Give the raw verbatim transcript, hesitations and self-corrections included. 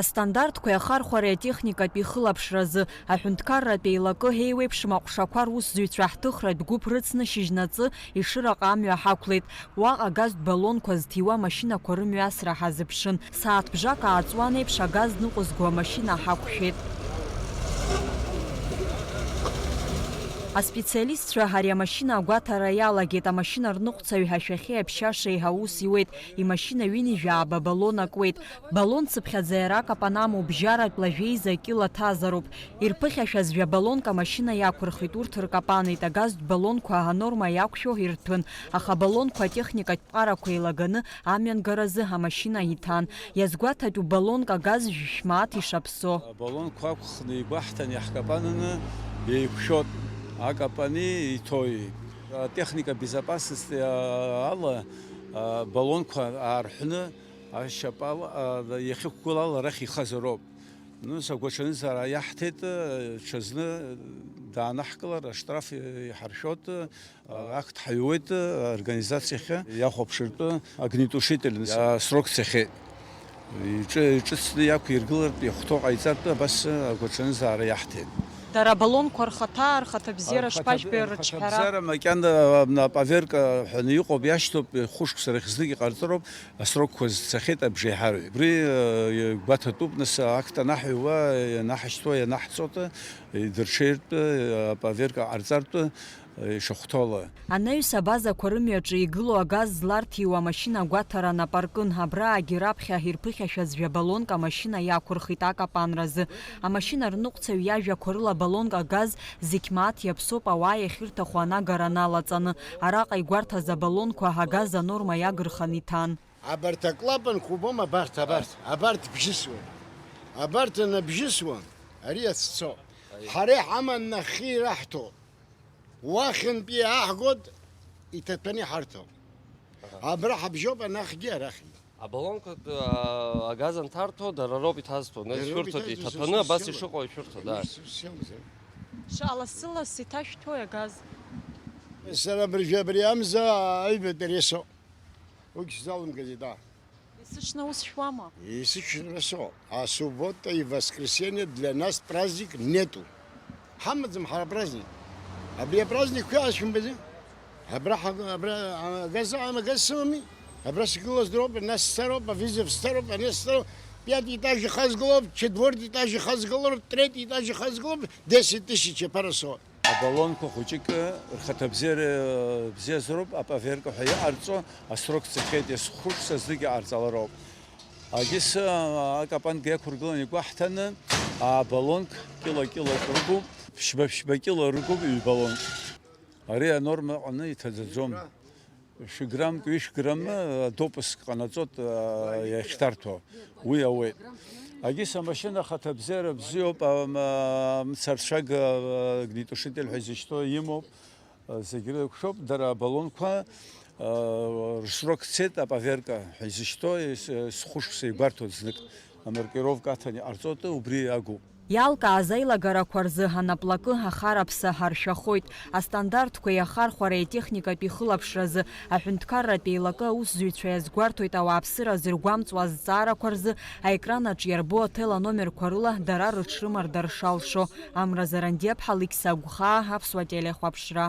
Астандартқәеи ахархәареи атехникатә ихылаԥшразы аҳәынҭқарратә еилакы еиуеиԥшым аҟәшақәа русзуҩцәа ҳҭыхратә гәыԥ рыцны шьыжьнаҵы Ешыраҟа амҩа ҳақәлеит. Уаҟа агазтә баллонқәа зҭиуа амашьынақәа рымҩасра ҳазыԥшын. Сааҭ бжак ааҵуан еиԥш агаз ныҟәызго амашьына ҳақәшәеит. Аспециалистцәа ари амашьына агәаҭара иалагеит, амашьына рныҟәцаҩ ҳашәахьеи аԥшьашеи ҳәа аус иуеит, имашьына ҩынҩажәи ааба баллон акуеит. Баллон цыԥхьаӡа иара акапан амоуп, бжьаратә лажәеиза кьыла ҭазароуп. Ирԥыхьашәаз жәа баллонк амашьына иақәырхит, урҭ ркапанит, агазтә баллонқәа анорма иақәшәо ирҭәын, аха абаллонқәа атехникатә ԥҟарақәа еилаганы амҩангаразы амашьына иҭан. Иазгәаҭатәуп баллонк агаз жәшә мааҭ ишаԥсо. Абаллонқәа ақәхны игәаҳҭан иаҳкапананы еиқәшәот, акапани иҭои. Атехника безопасности ала абаллонқәа аарҳәны ашьапала иахьықәгыло ала арахь ихазароуп. Нас агәаҽанызаара иаҳҭеит, ҽазны даанаҳкылар, аштраф иҳаршәот, ақҭ ҳаиуеит аорганизациахьы, иахәаԥшыртәы огнетушительный асрок цахьеит. Иҿы, иҿыцны иақәиргылартә, иахәҭоу ҟаиҵартә абас агәаҽанызаара иаҳҭеит. Дара абаллонқәа рхаҭа, рхаҭабзиара шԥажәбеи рыҿҳәара? Рхаҭабзиара макьана аповерка ҳәа иҟоуп, иашьҭоуп, хәышықәса рахь знык иҟарҵароуп, асрокқәа цахьеит абжеиҳараҩ. Убри, э, гәаҭатәуп, нас, ақҭ анаҳҩуа, ианаҳашьҭуа, ианаҳҵота, идырҽеиртә, э, аповерка ҟарҵартә, э, ишахәҭоу ала. Анаҩс абазақәа рымҩаҿы игылоу агаз зларҭиуа амашьына агәаҭара нап аркын, абраагьы раԥхьа ирԥыхьашәаз жәа баллонк амашьына иақәырхит акапанразы. Амашьына рныҟәцаҩ иажәақәа рыла абаллонк агаз зегь мааҭ иаԥсоуп ауаа иахьырҭаху анагара налаҵаны. Араҟа игәарҭаз абаллонқәа агаз анорма иагырхан иҭан. Абарҭ аклапанқәа убома, абарҭ, абарҭ, абарҭ бжьысуан. Абарҭ аныбжьысуа, ари ацәцо. Ҳара иҳаман нахьхьи ираҳҭо. Уахьынтәи иааҳгоит, иҭаҭәаны иҳарҭо. Абра ҳабжьоуп, анахьгьы арахьгьы. Абаллонқәа, а, агаз анҭарҭо, дара роуп иҭазҭо. Нас дара роуп ишәырҭоит, иҭазҭо, иҭаҭәаны, абас ишыҟоу ишәырҭо, да. Шаҟа лассы-ласс иҭашәҭуеи агаз? Сара абыржәы абри амза аҩбатәи ресо. Уигь сзалымгазеи, да. Есыҽны ус шәуама? Есыҽны ресо. А суббота и воскресенье для нас праздник нету. Ҳамаӡам ҳара праздник. Абри апраздник шәашәымбази? Абра ҳа-, абра, а, агаз, а, агаз сымами? Абра сгылаз дроуп, нас сцароуп, авизов сцароуп, ане сцароуп. Пятый этаж ихазгалоуп, четвёртый этаж ихазгалоуп, третий этаж ихазгалоуп, десять тысяч аԥарасо. Абаллонқәа хәыҷык рхаҭабзиара бзиазароуп, аповерка ҳәа иҟарҵо асрок цахьеит, есхәышса знык иҟарҵалароуп. Агьыс акапанк иақәыргыланы игәаҳҭаны, абаллонк кьыла-кьылак рыгуп, ԥшьба-ԥшьба кьыла рыгуп ҩбаллонк. Ари анорма аҟны иҭаӡаӡом. Шәграммк, ҩышә граммы, а, допуск ҟанаҵоит, а, иахьҭарҭәо, уи ауеит. Агьыс амашьына ахаҭабзиара бзиоуп, а, м-, а, мцарцәага, а, огнетушитель ҳәа изышьҭоу имоуп, а, зегь рықәшәоуп, дара абаллонқәа, а, рсрок цеит, аповерка ҳәа изышьҭоу, ес-, есхәышықәса игәарҭоит знык, амаркировка аҭаны иҟарҵоит, убри агуп. Иалкааз аилагарақәа рзы анаплакы ахараԥса ҳаршәахоит. Астандартқәеи ахархәареи атехникатә ихылаԥшразы аҳәынҭқарратә еилакы аусзуҩцәа иазгәарҭоит ауааԥсыра зыргәамҵуа азҵаарақәа рзы аекранаҿ иарбоу аҭел аномерқәа рыла дара рыҽрымардарша алшо. Амра Зарандиаԥҳа, Алықьса Агәхаа, Аԥсуа телехәаԥшра.